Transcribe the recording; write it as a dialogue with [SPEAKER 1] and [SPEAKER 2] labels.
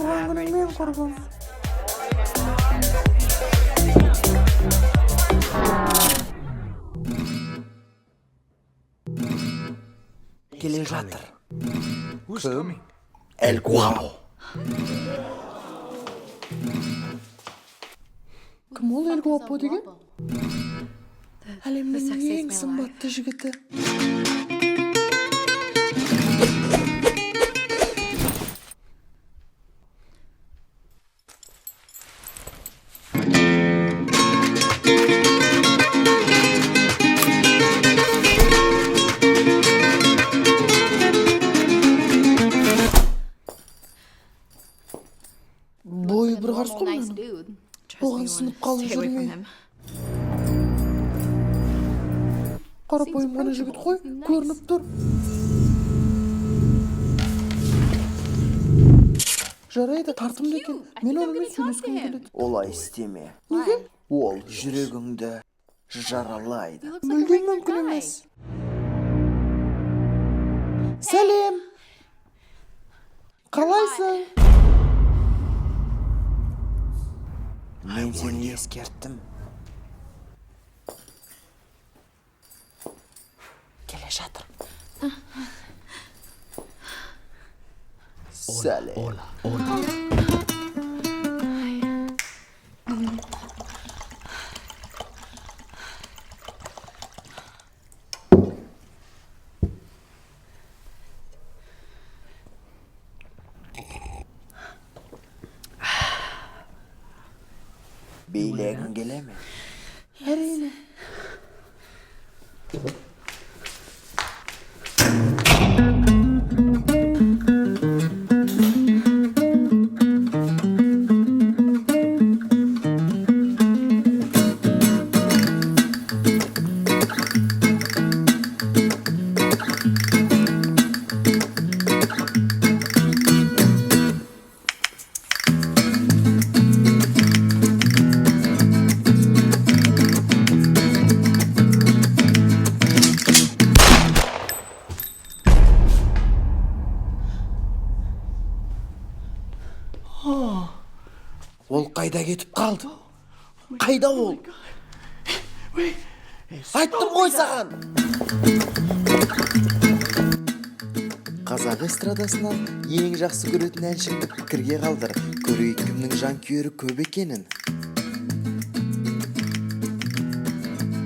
[SPEAKER 1] Туған күніңмен, құрбым!
[SPEAKER 2] Келе жатыр.
[SPEAKER 3] Кім?
[SPEAKER 2] Эль Гуапо.
[SPEAKER 1] Кім ол Эль Гуапо деген? Әлемнің ең сымбатты жігіті. Бойы бір қарыс қой мынаның. Оған сынып қалып жүрме. Қарапайым ғана жігіт қой, көрініп тұр. Жарайды, тартымды екен. Мен онымен сөйлескім келеді.
[SPEAKER 2] Олай істеме.
[SPEAKER 1] Неге?
[SPEAKER 2] Ол жүрегіңді жаралайды.
[SPEAKER 1] Мүлдем мүмкін емес. Сәлем! Қалайсың?
[SPEAKER 2] Мен сені ескерттім.
[SPEAKER 1] Келе жатыр.
[SPEAKER 2] Сәлем. Билегің келе ме?
[SPEAKER 1] Әрине.
[SPEAKER 2] Ол қайда кетіп қалды? Қайда ол? Айттым ғой саған. Қазақ эстрадасынан ең жақсы көретін әншіңді пікірге қалдыр. Көрейік, кімнің жанкүйері көп екенін.